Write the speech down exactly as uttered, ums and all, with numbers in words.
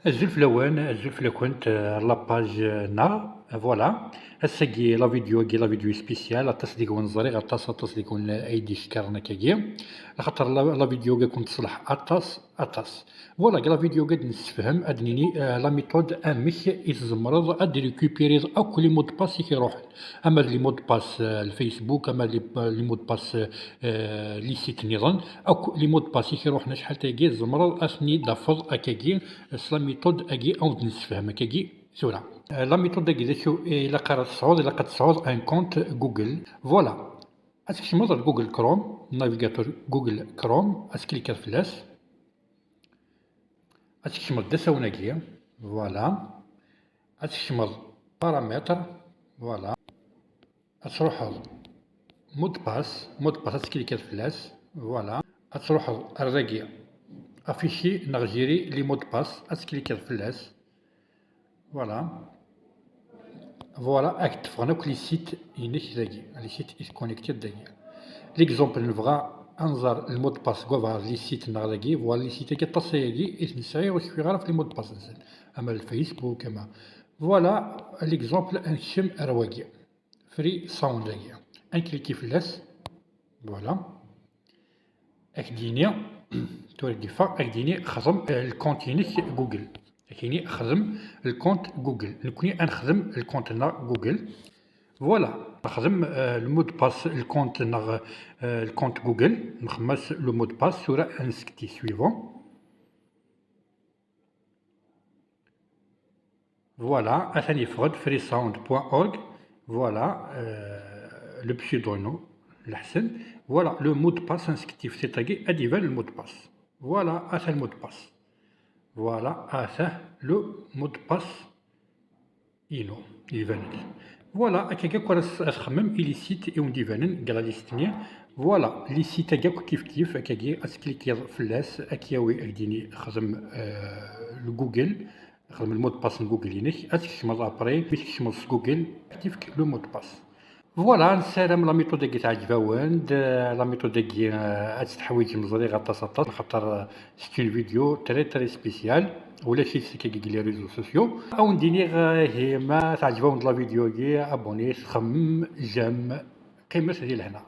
Azul fell-awen, azul fell-akent, euh, la page, euh, neɣ, euh, voilà. Ass-agi, la vidéo-agi, la vidéo spéciale, aṭas deg-wen ẓriɣ, aṭas, aṭas deg-wen ay d-icekkaren akkagi. Axaṭer la, la vidéo-agi ad ken-teṣleḥ aṭas, aṭas. Voilà, deg la vidéo-agi ad nessefhem, ad nini, euh, la méthode amek i tzemreḍ ad récupériḍ akk les mots de passe i k-iruḥen. Ama d les mots de passe, euh, le Facebook, ama d les, les mots de passe, euh, les sites nniḍen, akk les mots de passe i k-iruḥen acḥal tagi, tzemreḍ ad ten-id-tafeḍ akkagi s la méthode-agi ad wen-d-nessefhem akkagi tura. Euh, la méthode-agi d acu ilaq ara tesɛuḍ? Ilaq ad tesɛuḍ un compte Google. Voilà. Ad tkecmeḍ ar Google Chrome, navigateur Google Chrome, ad tklikiḍ fell-as. Ad tkecmeḍ d asawen-agi. Voilà. Ad tkecmeḍ paramètres. Voilà. Ad truḥeḍ mot de passe. Mot de passe ad tklikiḍ fell-as. Voilà. Ad truḥeḍ ar dagi, afficher neɣ gérer les mots de passe, ad tklikiḍ fell-as. Voilà. Voilà, ad k-d-ffɣen akk les sites-inek dagi, les sites i tconnectiḍ dagi. L'exemple, nebɣa ad nẓer le mot de passe deg wabɛaḍ les sites-nneɣ dagi. Voilà, les sites-agi aṭas ayagi i t-nesɛi, ur cfiɣ ara ɣef les mots de passe-nsen. Ama le Facebook, ama. Voilà, l'exemple, ad nekcem ar wagi. Free Sound-agi. Ad nkliki fell-as. Voilà. Ad k-d-yini, tura d-yeffeɣ, ad k-d-yini xdem, euh, le compte-inek Google. Ad k-yini xdem le compte Google. Nekni ad nexdem le compte-nneɣ Google. Voilà. Nexdem, euh, le mot de passe, le compte-nneɣ, euh, le compte Google. Nexdem-as le mot de passe, tura ad nsekti suivant. Voilà, atan yeffeɣ-d freesound point org. Voilà, euh, le pseudo-inu, leḥsen. Voilà, le mot de passe, ad nsekti f tiṭ-agi, ad d-iban le mot de passe. Voilà, atan le mot de passe. Voilà, atan le mot de passe-inu, iban-d. Voilà, akkagi akk ara s-, ad txemmem i les sites i wen-d-ibanen deg la liste-nni. Voilà, les sites-agi akk kif kif, akkagi ad tklikiḍ fell-as, ad k-yawi, ad k-d-yini xdem, euh, le Google, xdem le mot de passe n Google-inek, ad tkecmeḍ après, mi tkecmeḍ s Google, ad k-d-ifk le mot de passe. Voilà, nessaram la méthode-agi teɛǧeb-awen-d, euh, la méthode-agi, euh, ad tt-teḥwiǧem ẓriɣ aṭas aṭas, xaṭer, euh, c'est une vidéo très très spéciale, ulac-itt akkagi deg les réseaux sociaux. Ad wen-d-iniɣ, euh, ihi ma teɛǧeb-awen-d la vidéo-agi, abonnez, xemmem, j'aime, qqimet di lehna.